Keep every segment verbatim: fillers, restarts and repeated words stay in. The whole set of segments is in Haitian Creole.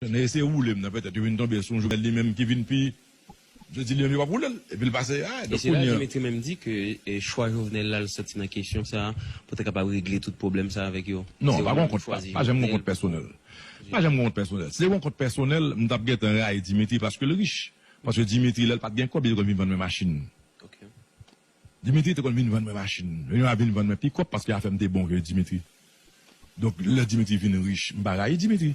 Nan eseye woule m nan, petèt yo vin tonbe sou yon Jovenel li menm ki vin pi, yo di li menm yo p ap woule l, epi l pase a. E donk se la kounye a Dimitri menm di ke e, chwa Jovenel la l soti nan kesyon sa a pou te kapab regle tout pwoblèm sa a avèk yo. Non, pa gen kont, pa, pa janm gen kont pèsonèl. Pa janm gen kont pèsonèl. Si te gen kont pèsonèl, m t ap gentan rayi Dimitri paske l rich. Paske Dimitri, lè l pa t gen kòb, li te konn vin vann mwen machin. Dimitri te konn vin vann mwen machin. Li a vin vann mwen pikòp paske afè m te bon ke Dimitri. Donk, lè Dimitri vin rich, m pa rayi Dimitri.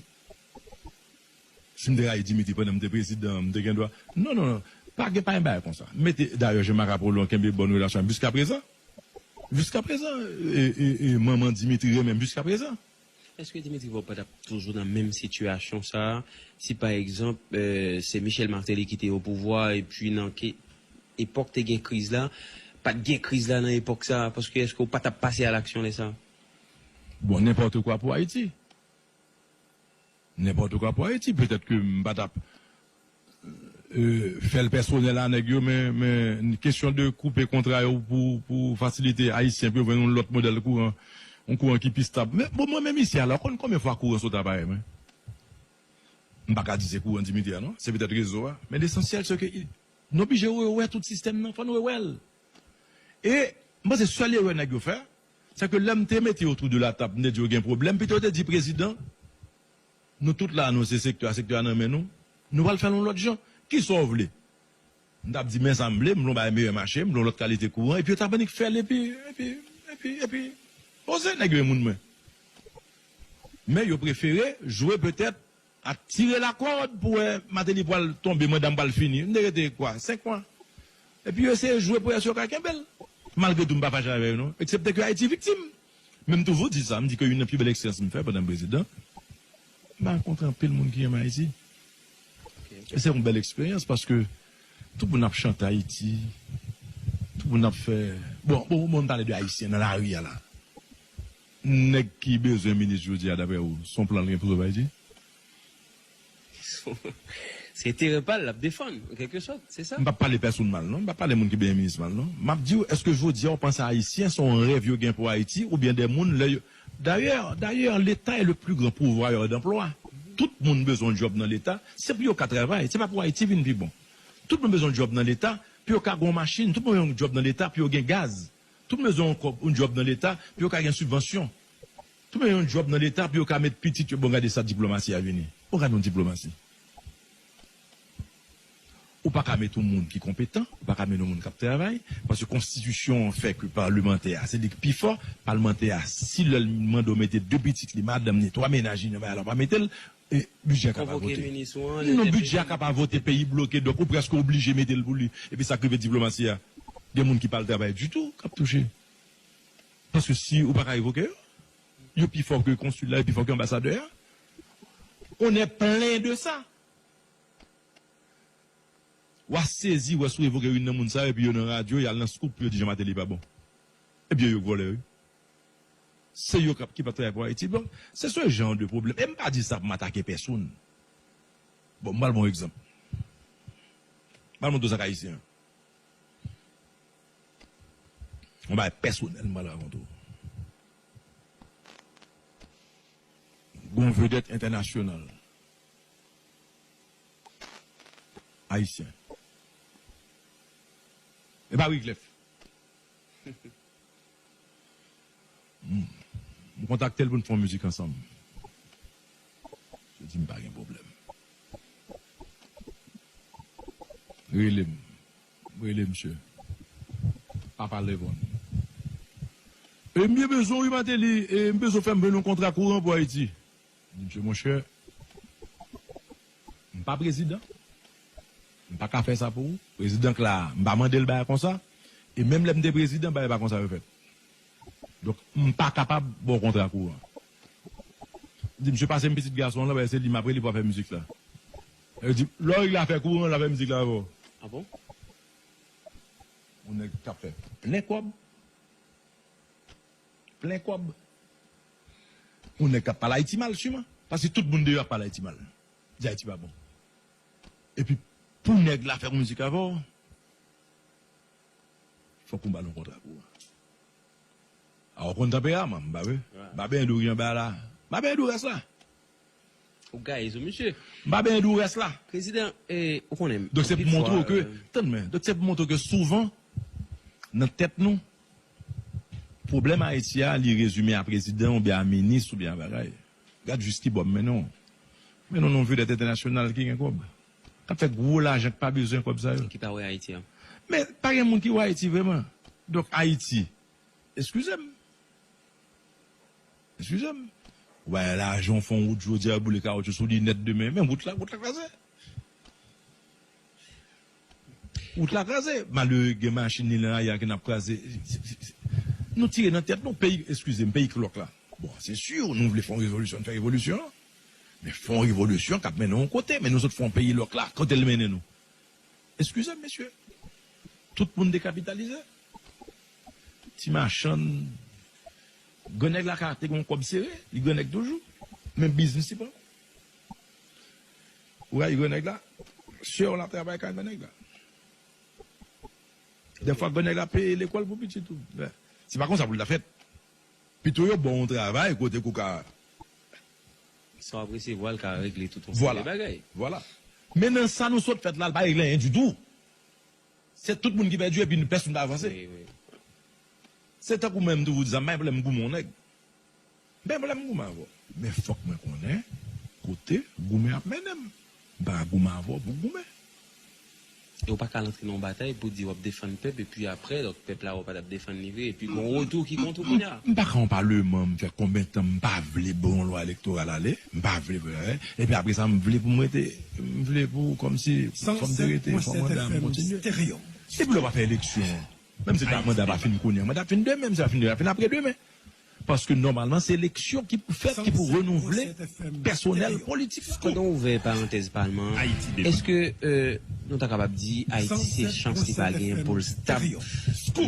Si m te rayi Dimitri pandan m te prezidan, m te gen dwa. Non, non, non. Pa gen, pa gen bagay konsa. M mete, dayè, Jean Marc Apollon kenbe bòn relasyon jiskaprezan. Jiskaprezan, e, e, e manman Dimitri renmen m jiskaprezan. Èske Dimitri Vorbe pa t ap toujou nan menm sitiyasyon sa a si, pa egzanp, e, se Michel Martelly ki te o pouvwa, epi nan ke, epòk te gen kriz la, pa t gen kriz la nan epòk sa a? Paske èske w pa t ap pase a laksyon lè sa a? Bon, nenpòt kwa pou Ayiti. Nenpòt kwa pou Ayiti. Petèt ke m pa t ap e, fè l pèsonèl a nèg yo, men, men kesyon de koupe kontra yo pou, pou fasilite Ayisyen pou yo jwenn yon lòt modèl kouran, yon kouran ki pi stab. Men bon, mwen menm isi a la, ou konn konbyen fwa kouran sot aparèy mwen? M pa ka di se kouran Dimitri a non, se petèt rezo a. Men lesansyèl se ke i- nou oblije rewè tout sistèm nan, fò nou rewè l. E m panse sèl erè nèg yo fè, se ke lè m te mete yo autour de la table, m te di yo gen pwoblèm, pito yo te di prezidan, nou tout la, nou se sektè a, sektè a nan men nou. Nou pral fè l yon lòt jan. Kisa w vle? M t ap di, men sa m vle, m vle yon bagay meyè mache, m vle yon lòt kalite kouran, epi yo t ap annik fè l, epi, epi, epi, epi, poze nèg yo e moun mwen. Men yo prefere jwe petèt ak tire lakòd pou wè Martelly pral tonbe, manda m pral fini. M te rete kwa, senk mwa. Epi yo eseye jwe pou èske yo ka kenbe l. Malgre tou, m pa fache avè yo non, eksepte ke Ayiti viktim. Men m toujou di sa, m di ke youn nan pi bèl eksperyans m fè pandan m prezidan, m rankontre anpil moun ki renmen Ayiti. E se yon bèl eksperyans paske tout moun ap chante Ayiti, tout moun ap fè, bon, bon, bon, m pale de Ayisyen nan lari a la. Nèg ki bezwen minis jodi a, daprè ou, se yon plan l gen pou sove Ayiti? Se enterè pa l l ap defann, an kèlke sòt, se sa. M p ap pale pèsonn mal non, m p ap pale moun ki bezwen minis mal non. M ap di w, èske jodi a w panse Ayisyen se yon rèv yo gen pou Ayiti, oubyen de moun lè yo, dayè, dayè, l'État est le plus grand pourvoyeur d'emploi. Tout moun bezwen yon djòb nan Leta, se pou yo ka travay, se pa pou Ayiti vin pi bon. Tout moun bezwen yon djòb nan Leta pou yo ka gen yon machin, tout moun bezwen yon djòb nan Leta pou yo gen gaz. Tout moun bezwen yon kòb, yon djòb nan Leta pou yo ka gen sibvansyon. Tout moun bezwen yon djòb nan Leta pou yo ka met pitit yo. Bon, gade sa diplomasi a vini. Bon, gade yon diplomasi. Ou pa ka met yon moun ki konpetan, ou pa ka met yon moun k ap travay, paske konstitisyon an fè ke palmantè a, se li ki pi fò, palmantè a, si lè l mande w mete de pitit li, madanm li, twa mennaj li nan bagay la, w pa mete l, e bidjè a ka pa vote. Non, bidjè a ka pa vote, peyi bloke, donk ou prèske oblije mete l pou li. Epi sa k rive diplomasi a, gen moun ki pa al travay ditou, k ap touche. Paske si ou pa ka revoke yo, yo pi fò ke konsil la, yo pi fò ke anbasadè a. On est plein de ça. W a sezi, w a sou revoke youn nan moun sa yo, epi yo nan radyo, y al nan Scoop pou yo di Jean Martelly pa bon. Epi yo, yo vòlè, wi. Se yo k ap, ki p ap travay pou Ayiti. Donk, se se jan de pwoblèm. E m pa di sa pou m atake pèsonn. Bon, m pral ba w egzanp. M pral montre w sa k ayisyen an. Yon bagay pèsonèl m pral rakonte w. Gon vedèt entènasyonal ayisyen. E pa Wyclef. M, m kontakte l pou n fè yon mizik ansanm. Yo di m pa gen pwoblèm. Rele m. M rele misye. Papa Levon. E m byen bezwen w wi Martelly, e m bezwen w fè m jwenn yon kontra kouran pou Ayiti. M di misye, monchè, m pa prezidan. M pa ka fè sa pou ou. Prezidan k la a, m pa mande l bagay konsa. E menm lè m te prezidan, bagay pa konsa yo fèt. Donk, m pa kapab ba w kontra kouran. M di, misye pase m pitit gason an lan, paske se li m ap rele pou afè mizik la. Yo di, lè w regle afè kouran, l ap fè mizik la avè w. Ah bon? Yon nèg k ap fè plen kòb. Plen kòb. Yon nèg k ap pale Ayiti mal, siman. Paske tout moun deyò ap pale Ayiti mal. Di Ayiti pa bon. Epi, pou nèg la fè yon mizik avè w, fòk ou ba l yon kontra kouran. A, ou konn tanperaman m, m pa vre? M pa benyen dou ki anba la. M pa benyen dou rès la. Ou gaye sou misye. M pa benyen di w rès la. Prezidan, eh, ou konnen. Donk, se pou montre w ke, tann mwen, donk, se pou montre w ke souvan, nan tèt nou, pwoblèm Ayiti a, li rezime a prezidan oubyen a minis oubyen a bagay. Gad jis ki bò m mennen w. Mennen w nan yon vedèt entènasyonal ki gen kòb. K ap fè gwo lajan, k pa bezwen kòb sa yo. Ki pa wè Ayiti an. Men, pa gen moun ki wè Ayiti vrèman. Donk, Ayiti, eskize m. Eskize m. Ou bay lajan, w fè yon wout jodi a, boule kawotchou sou li nèt demen. Men wout la, wout la kraze. Wout la kraze. Malere gen machin li nan lari a ki n ap kraze. Nou tire nan tèt nou. Peyi, eskize m, peyi k lòk la. Bon, se si, nou vle fè yon revolisyon, n fè revolisyon an. Men fè yon revolisyon k ap mennen yon kote. Men nou sot fè yon peyi lòk la. Kote l mennen nou? Eskize m, mesye. Tout moun dekapitalize. Ti machann. Grannèg la ka te gen yon kòb sere, li grannèg toujou. Men biznis li pa. Ou rayi grannèg la, sè w la travay kay grannèg la. Dèfwa grannèg la peye lekòl pou pitit ou. Se pa konsa pou l ta fèt. Pito yo ba w yon travay kote ke w ka Sa w ap resevwa l ka regle tout yon seri de bagay. Vwala. Men nan sa nou sot fèt la, l pa regle anyen ditou. Se tout moun ki pèdi epi pèsonn pa avanse. Wi, wi. Se tankou mwen, m toujou di sa, m pa gen pwoblèm goumen yon nèg. M pa gen pwoblèm goumen avè w. Men fòk mwen konnen kote goumen ap mennen m. M pa ka goumen avè w pou goumen. E w pa ka al antre nan yon batay pou di w ap defann pèp, epi apre, lòt pèp la, w pa t ap defann li vre, epi gon retou ki kont ou kounye a. M pa ka yon palman, m fè konbyen tan m pa vle ban yon lwa elektoral ale, m pa vle, vre, epi apre sa, m vle pou m rete, m vle pou, kòmsi, fò m te rete, fò manda m kontinye. Depi lè w pa fè eleksyon, menm si manda pa fin kounye a, manda ap fin demen, menm si l pa fin demen, l ap fin apre demen. Paske nòmalman, se eleksyon ki pou fèt, ki pou renouvle pèsonèl politik la. Pandan w ouvè parantèz palman an, èske, euh, nou ta kapab di Ayiti se chans li pa genyen pou l stab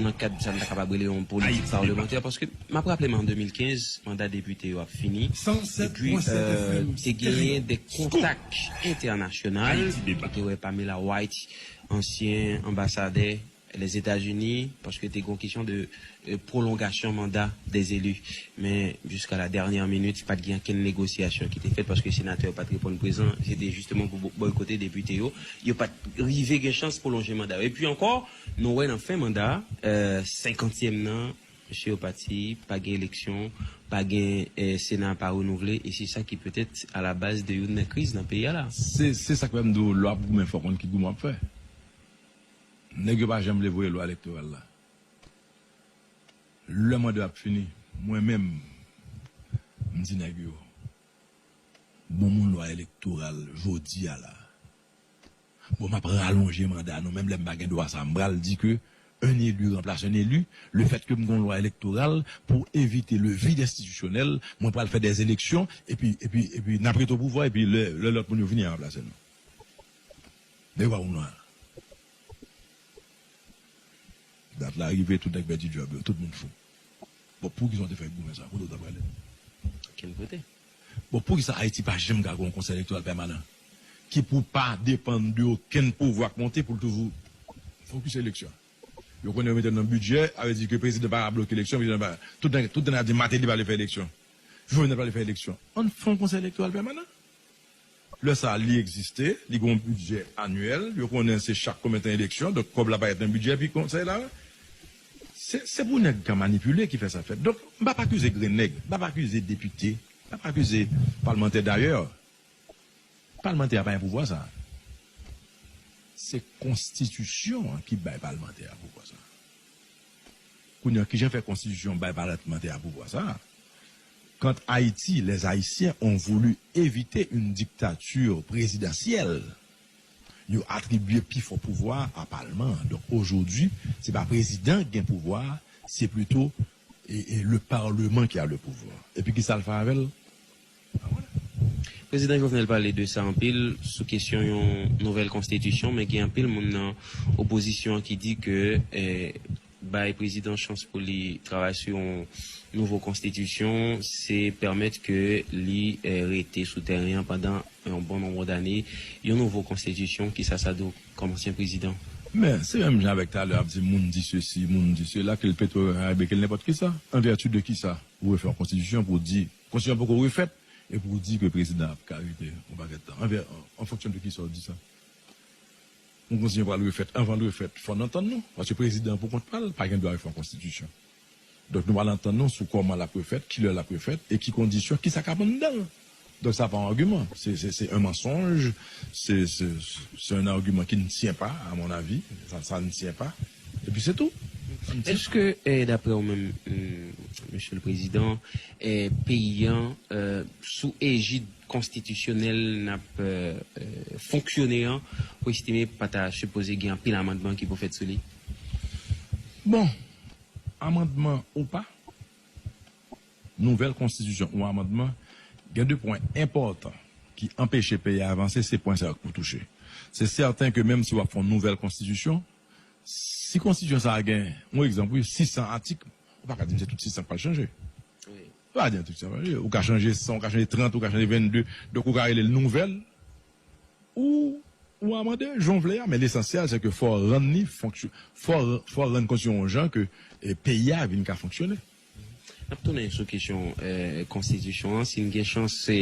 nan kad sa n ta kapab rele yon politik palemantè? Paske m ap raple m an de mil kenz, manda depite yo ap fini. Epi, euh, te genyen de kontak entènasyonal. Ou te wè Pamela White, ansyen anbasadè Lèzetazini, paske te gen yon kesyon de, euh, pwolongasyon manda dèzeli. Men, jiska la dènyè minit, pa t gen okenn negosyasyon ki te fèt, paske senatè yo pa t reponn prezan. Se te jisteman pou bo-, bòykote depite yo. Yo pa t rive gen chans pwolonje manda yo. Epi ankò, nou wè nan fen manda, euh, senkantyèm nan, mesye yo pati, pa gen eleksyon, pa gen, euh, Sena pa renouvle, e se sa ki petèt alabaz de youn nan kriz nan peyi a la. Se, se sa k fè m di w, lè w ap goumen, fò w konn ki goumen w ap fè. Nèg yo pa janm vle voye lwa elektoral la. Lè manda ap fini, mwen menm, m di nèg yo, ban m yon lwa elektoral jodi a la. Bon, m ap ralonje manda nou, menm lè m pa gen dwa sa, m pral di ke un élu remplace un élu, le fait que m gen yon lwa elektoral pou evite le vide institutionnel, mwen pral fè des élections, epi, epi, epi n ap rete o pouvwa, epi lè, lè lòt moun yo vini, y a ranplase nou. Nèg yo pa konn lwa. Dat la rive, tout nèg pèdi djòb yo, tout moun fou. Bon, poukisa w te fè goumen sa? Kote w ta prale? Okenn kote. Bon, poukisa Ayiti pa janm ka gen yon konsèy elektoral pèmanan? Ki pou pa depann de okenn pouvwa k monte pou l toujou fokis eleksyon. Yo konnen yo mete l nan bidjè, sa vle di ke prezidan pa ka bloke eleksyon, prezidan pa, tout nèg, tout nèg ap di Martelly pa vle fè eleksyon. Jovenel pa vle fè eleksyon. Ann fè yon konsèy elektoral pèmanan. Lè sa a, li egziste, li gen yon bidjè anyèl, yo konnen se chak konbyen tan eleksyon, donk kòb la parèt nan bidjè, epi konsèy la, se, se pou nèg ka manipile ki fè sa fèt. Donk, m p ap akize grenn nèg, m p ap akize depite, m p ap akize palmantè dayè. Palmantè a pa gen pouvwa sa. Se konstitisyon an ki bay palmantè a pouvwa sa. Kounye a, kijan fè konstitisyon bay palmantè a pouvwa sa? Quand Haïti, les Haïtiens ont voulu éviter une dictature présidentielle, yo atribye pi fò pouvwa a palman an. Donk, aujourd'hui, se pa prezidan ki gen pouvwa a, se plito, e, e, le parlement qui a le pouvoir. Epi kisa l fè avè l? Prezidan Jovenel pale de sa anpil sou kesyon yon nouvèl konstitisyon, men gen anpil moun nan opozisyon an ki di ke, eh, bay prezidan chans pou li travay sou yon nouvo konstitisyon, se pèmèt ke li, eh, rete sou tèren an pandan yon bon nonb dane. Yon nouvo konstitisyon, kisa sa di w kòm ansyen prezidan? Men, se menm jan avèk talè ap di moun di sesi, moun di sela, ke l Petro Karibe, ke l nenpòt kisa. An vèti de kisa ou refè yon konstitisyon pou di, konstitisyon poko refèt, E pou w di ke prezidan ap ka rete yon pakèt tan. Anvè, an, an fonksyon de kisa w di sa? Yon konstitisyon pral refèt, anvan l refèt, fò n antann nou. Paske prezidan pou kont pa l, pa gen dwa refè yon konstitisyon. Donk, nou pral antann nou sou kòman l ap refèt, kilè l ap refèt, e ki kondisyon, kisa k ap anndan l. Donk, sa pa yon agiman. Se, se, se yon mansonj, se, se, se yon agiman ki ne tient pas, à mon avis. Ça, ça ne tient pas. Epi se tou. Èske, eh, daprè ou menm, mm, Mesye le Prezidan, eh, peyi an, eh, sou ejid konstitisyonèl n ap, eh, eh, fonksyone an, ou estime pa ta sipoze gen anpil amandman ki pou fèt sou li? Bon, amandman ou pa, nouvèl konstitisyon ou amandman, gen de pwen enpòtan ki anpeche peyi a avanse, se pwen sa yo k pou touche. Se sèten ke menm si w ap fè yon nouvèl konstitisyon, si konstitisyon sa a gen, yon egzanp, wi, sis san atik, ou pa ka di m se tout sis san k pral chanje. Wi. Ou pa ka di m tout sis san k pral chanje. Ou ka chanje san, ou ka chanje trant, ou ka chanje vennde. Donk, ou ka rele l nouvèl, ou, ou amande, jan w vle a, men lesansyèl, se ke fò w rann li fonksyon-, fò, fò w rann konstitisyon yon jan ke, eh, peyi a vin ka fonksyone. N ap tounen sou kesyon, eh, konstitisyon an, si n gen chans, se,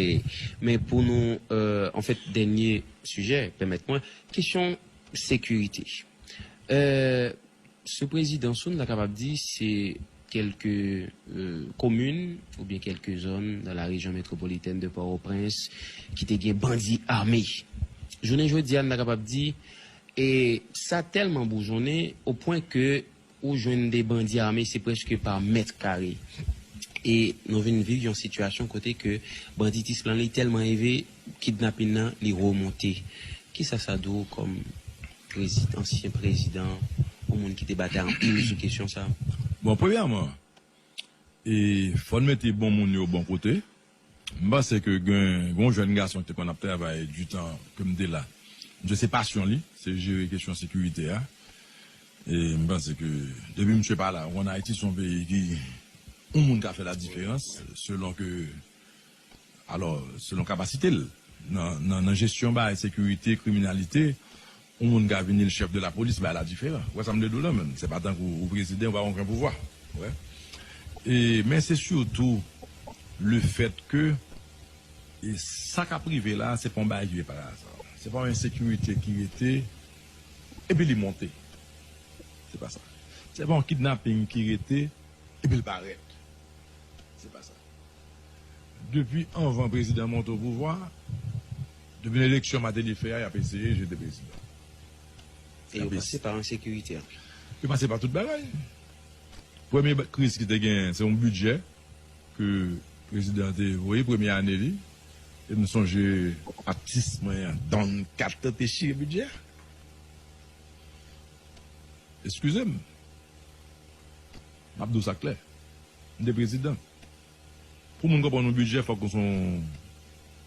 men pou nou, eh, anfèt, dènye sijè, pèmèt mwen, kesyon sekirite. Eh, sou prezidans ou, n ta kapab di se kèlke, eh, komin oubyen kèlke zòn dans la région métropolitaine de Port-au-Prince ki te gen bandi ame. Jounen jodi a, n ta kapab di, e sa tèlman boujonnen o pwen ke ou jwenn de bandi ame, se prèske pa mèt kare. E nou vin viv yon sitiyasyon kote ke banditis lan li tèlman elve, kidnapin nan li remonte. Kisa sa di w kòm prezi-, ansyen prezidan, yon moun ki te batay anpil sou kesyon sa? Bon, premyèman, e fò n mete bon moun yo bon kote. M panse ke gen, gen yon jèn gason ki te konn ap travay di tan ke m te la. Misye se pasyon li, se jere kesyon sekirite a. E m panse ke depi misye pa la, ou konn Ayiti se yon peyi ki, yon moun ka fè la diferans selon ke, alò, selon kapasite l. Nan, nan, nan jesyon bagay sekirite, kriminalite, yon moun ka vini l chèf de lapolis, bagay la diferan. Ou wè sa m vle di w la, menm? Se pa tankou ou prezidan, ou pa gen okenn pouvwa. Ou wè? E, men se sitou le fèt ke, e sa k ap rive la, se pa yon bagay ki vin pa aza. Se pa yon ensekirite ki rete, epi li monte. Se pa sa. Se pa yon kidnaping ki rete, epi l parèt. Se pa sa. Depi anvan prezidan monte o pouvwa, depi nan eleksyon Martelly fè a, y ap eseye jete prezidan. E yo pase pa ensekirite a. Yo pase pa tout bagay. Premye ba-, kriz ki te gen, se yon bidjè ke prezidan te voye premye ane li. E m sonje atis mwen an, Don Kato te chire bidjè a. Eskize m. M ap di w sa klè. M te prezidan. Pou moun konprann yon bidjè, fòk ou se yon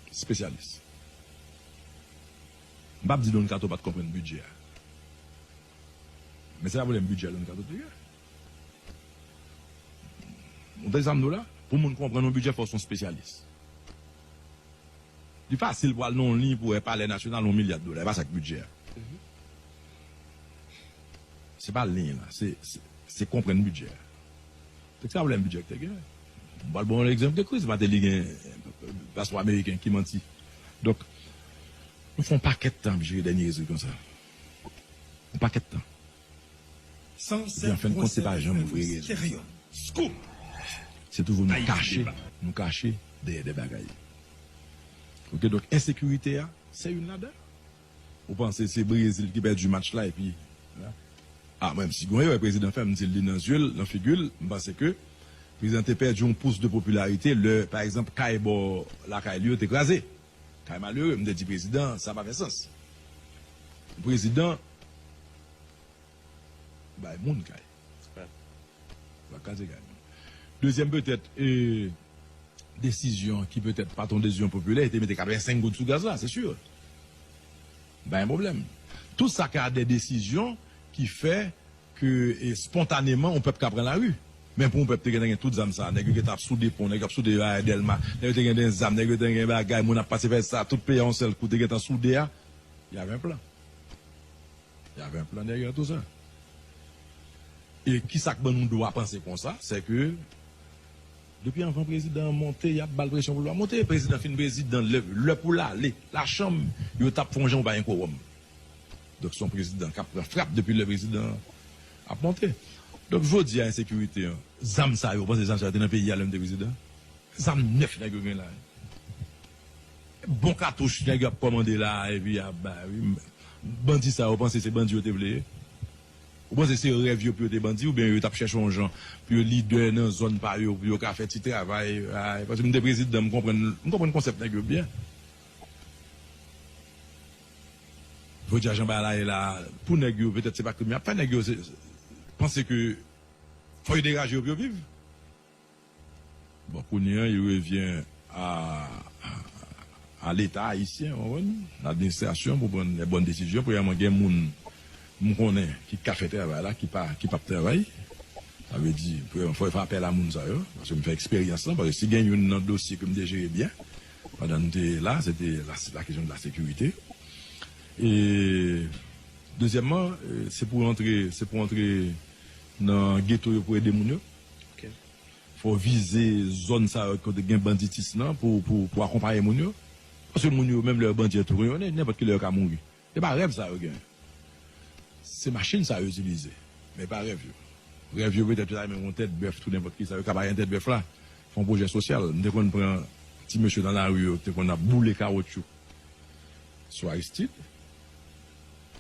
espesyalis. M p ap di Don Kato pa t konprann bidjè a. Men se pa pwoblèm bidjè Don Kato te gen. Ou tande sa m di w la? Pou moun konprann yon bidjè, fòk ou se yon espesyalis. Li fasil pou al nan yon liy pou wè Palè Nasyonal yon milya dola. E pa sa k bidjè a. Se pa liy la, se, se, se konprann bidjè a. Se sa pwoblèm bidjè ki te gen. M pral ba w yon egzanp de kriz, Martelly gen paspò ameriken ki manti. Donk, nou fè yon pakèt tan ap jere dènye rezil konsa. Yon pakèt tan. Epi an fen de kont, se pa janm vre rezon. Se toujou nou kache, nou kache dèyè de bagay. Ok, donk ensekirite a, se youn ladan. Ou panse se Brezil ki pèdi match la epi, a, mwen, si gen yon erè prezidan fè, m di l li nan zye l, nan figi l, m panse ke prezidan te pèdi yon pous de popilarite lè, pa egzanp, kay bò lakay li yo te kraze. Kay malere, m te di prezidan, sa pa fè sans. Prezidan bay moun kay. Sa kraze kay moun. Dezyèm, petèt, e, desizyon ki petèt pa t yon desizyon popilè, e te mete katrevensenk goud sou gaz la, se si. Pa gen pwoblèm. Tout sa ka de desizyon ki fè ke, e, spontaneman, yon pèp ka pran lari. Men pou yon pèp te gentan gen tout zam sa, nèg yo gentan ap soude pon, nèg yo ap soude, a, Dèlma, nèg yo te gentan gen zam, nèg yo te gentan gen bagay, moun ap pase fè sa, tout peyi a yon sèl kou te gentan soude a, y avait un plan. Y avait un plan derrière tout ça. E kisa k ban nou dwa panse konsa? Se ke Depi anvan prezidan an monte, y ap ba l presyon pou l pa monte. Prezidan fin prezidan, lè, lè pou l ale lachanm, yo t ap fè yon jan pou pa gen kowòm. Donk, se yon prezidan k ap pran frap depi lè prezidan an ap monte. Donk, jodi a, ensekirite an, zam sa yo, w panse zam sa yo te nan peyi a lè m te prezidan? Zam nèf nèg yo gen la. Bon katouch nèg yo ap kòmande la, epi y ap bay, wi. Bandi sa yo, w panse se bandi yo te vle ye? Ou panse se rèv yo pou yo te bandi, oubyen yo t ap chèche yon jan pou yo lidè nan zòn pa yo, pou yo ka fè ti travay? Ay, paske m te prezidan, m konprann, m konprann konsèp nèg yo byen. Jodi a, jan bagay la ye la, pou nèg yo, petèt se pa krim y ap fè, nèg yo se, panse ke fò yo degaje yo pou yo viv. Bon, kounye a, il revient à, à l'État haïtien, w konprann? Ladministrasyon pou pran lè bòn desizyon. Premyèman, gen moun m konnen ki ka fè travay la, ki pa, ki p ap travay. Sa vle di, premyèman, fò yo fè apèl a moun sa yo, paske m fè eksperyans lan, paske si gen youn nan dosye ke m te jere byen, pandan m te la, se te la, la kesyon de la sekirite. E, dezyèmman, eh, se pou antre, se pou antre nan geto yo pou ede moun yo. Fò w vize zòn sa yo kote gen banditis lan pou, pou, pou akonpaye moun yo. Paske moun yo, menm lè yo bandi an tou, yo nenpòt ki lè yo ka mouri. Se pa rèv sa yo gen. Se machin sa yo itilize. Men pa rèv yo. Rèv yo petèt yo ta renmen yon tèt bèf, tou nenpòt ki sa yo ka bay yon tèt bèf la. Fè yon pwojè sosyal. M te konn pran ti mesye nan lari yo, te konn ap boule kawotchou sou Aristide.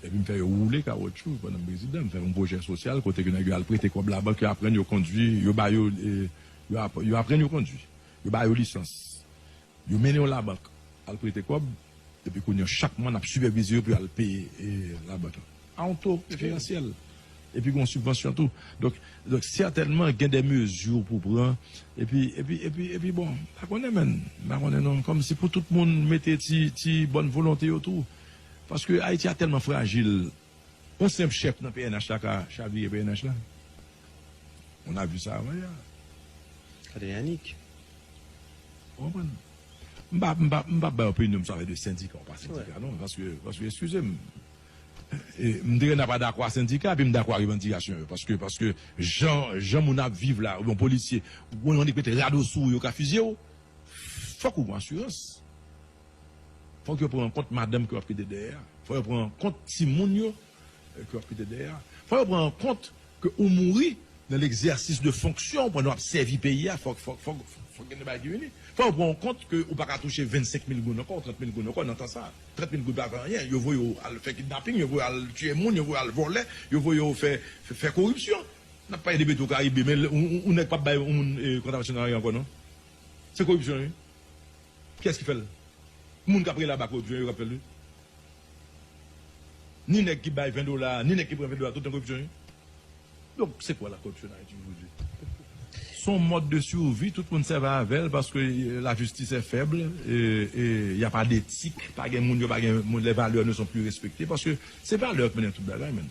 Epi m fè yo woule kawotchou pandan m prezidan. M fè yon pwojè sosyal kote ke nèg yo al prete kòb labank, yo aprann yo kondwi, yo ba yo, eh, yo ap-, yo aprann yo kondwi. Yo ba yo lisans. Yo mennen yo labank, al prete kòb, epi kounye a, chak mwa, n ap sipèvize yo pou y al peye, eh, labank lan. A yon to preferansyèl. Epi gen yon sibvansyon tou. Donk, donk, sètènman, gen de mezi pou pran. Epi, epi, epi, epi, bon, m pa konnen, menn. M pa konnen, non. Kòmsi pou tout moun mete ti, ti bòn volonte yo tou. Paske Ayiti a tèlman frajil. Yon senp chèf nan P N H la ka chavire P N H la. On a vu ça avant hier. Gade Yannick. Ou konprann? M pa, m pa, m pa bay opinyon m sou afè de sendika ou pa sendika, non. Paske, paske, eskize m. E, m te gen pa dakò a sendika, epi m dakò a revandikasyon yo. Paske, paske jan, jan moun ap viv la, yon polisye, ou yon nèg mete rado sou ou, yo ka fizye w, fòk ou pran asirans. Fòk yo pran an kont madanm ke w ap kite dèyè a. Fòk yo pran an kont timoun yo, eh, ke w ap kite dèyè a. Fòk yo pran an kont ke ou mouri nan legzèsis de fonksyon w pandan w ap sèvi peyi a. Fòk, fòk, fòk, fòk gen de bagay ki vini. Fòk yo pran an kont ke ou pa ka touche vennsenk mil goud ankò, trant mil goud ankò nan tan sa. Trant mil goud pa fè anyen. Yo voye w al fè kidnaping, yo voye w al tiye moun, yo voye w al vòlè, yo voye w fè, fè, fè koripsyon. N ap pale de Petro Caribe, men yon, yon, yon nèg p ap bay yon moun, eh, kontravansyon nan anyen ankò, non. Se koripsyon, wi. Kiyès ki fè l? Moun k ap rele labank yo, yo k ap fè l, wi. Ni nèg ki bay ven dola, ni nèg ki pran ven dola, tout nan koripsyon, wi. Donk, c'est quoi la corruption en Haïti aujourd'hui? Se yon mòd de survie, tout moun sèvi avè l paske, eh, la justice est faible, e, e y a pas d'éthique, pa gen moun yo, pa gen moun, les valeurs ne sont plus respectées, paske se valè k mennen tout bagay, menn.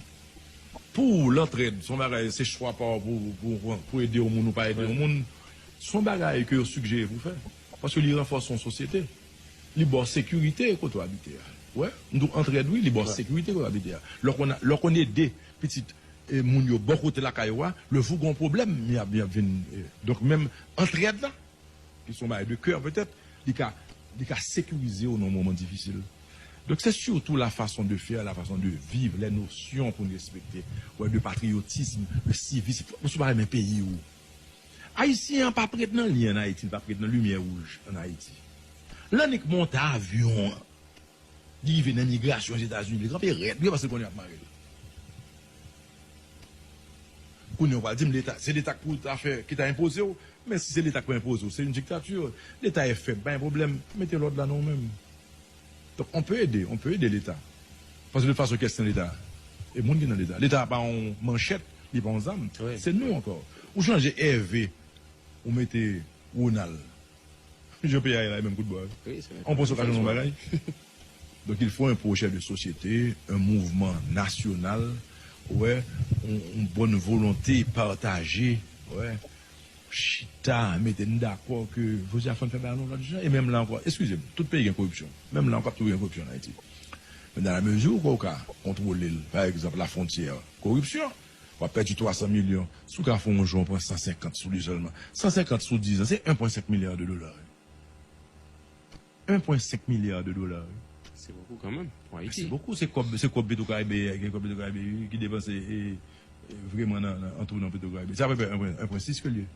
Pou ou, lantrèd, se yon bagay, se chwa pa w pou, pou, pou, pou ede yon moun ou pa ede yon moun. Se yon bagay ke yo sigjere pou fè. Paske li ranfòse yon sosyete. Li ba w sekirite kote w abite a. Wè, m di w antrèd, wi, li ba w sekirite kote w abite a. Lè w konn, lè w konn ede pitit, eh, moun yo bò kote lakay ou a, lè jou gen yon pwoblèm, y ap, y ap vin, eh, donk menm antrèd la, ki se yon bagay de kè petèt, li ka, li ka sekirize w nan yon moman difisil. Donk, se sitou la fason de fè, la fason de viv, les notions pou n respekte, wè, de patriyotism, de sivism. Ou si w pa renmen peyi w. Ayisyen an pa prèt nan lyen ann Ayiti, li pa prèt nan limyè wouj ann Ayiti. Lè Nick monte avyon an, li rive nan imigrasyon Ozetazini, li kanpe rèd, wi, paske l konnen y ap mare l. Kounye a, w pral di m Leta, se Leta k pou ta fè, ki ta enpoze w, men si se Leta k pou enpoze w, se yon diktati. Leta e fèb, pa gen pwoblèm, mete lòd la nan ou menm. Donk, on peut aider, on peut aider Leta. Paske de tout fason, kiyès ki nan Leta? E moun ki nan Leta. Leta pa yon manchèt, li pa yon zam. Wi. Se nou ankò. Ou chanje Ève, ou mete Ronald. Jan peyi a ye la, e menm kout bò. Wi, se menm. On panse w ka chanje yon bagay? Donc, il faut un projet de société, un mouvement national, ou wè, yon, yon bòn volonte pataje, ou wè, chita, mete n dakò ke jodi a fò n fè bagay yon lòt jan. E menm la ankò, eskize m, tout peyi gen koripsyon. Menm la ankò, ap toujou gen koripsyon ann Ayiti. Men dans la mesure ou ka kontwole l, pa egzanp, lafwontyè, koripsyon. W ap pèdi twa san milyon. Si w ka fè yon jou, w pran san senkant sou li sèlman. San senkant sou diz an, se en pwen senk milya de dola. En pwen senk milya de dola. Se bokou kanmenm pou Ayiti. Se bokou. Se kòb, se kòb Petro Caribe, gen kòb Petro Caribe ki depanse e, e, vreman nan, nan, an tou nan Petro Caribe. Se apeprè en pwen sis ke l ye.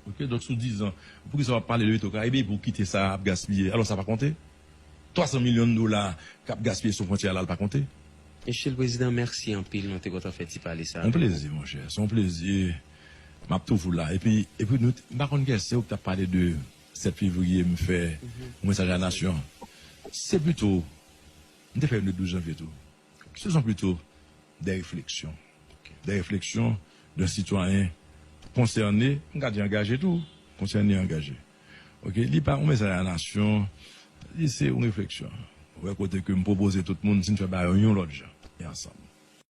Ok, donk sou diz an, poukisa w ap pale de Petro Caribe pou kite sa ap gaspiye? Alò, sa pa konte? Twa san milyon dola k ap gaspiye sou fwontyè a la, l pa konte? Mesye le Prezidan, mèsi anpil. Mwen te kontan fè ti pale sa avèk ou. Se yon plezi, monchè. Se yon plezi. M ap toujou la. Epi, epi nou, m pa konn kiyès se ou ki t ap pale de sèt fevriye, m fè yon mesaj a nasyon. Se pito, m te fè youn le douz janvye tou. Se son pito de refleksyon. De refleksyon de sitwayen konsène, m ka di angaje tou, konsène angaje. Ok, li pa yon mesaj a nasyon, li se yon refleksyon. Ou wè kote ke m pwopoze tout moun, si n fè bagay yon lòt jan, e ansanm.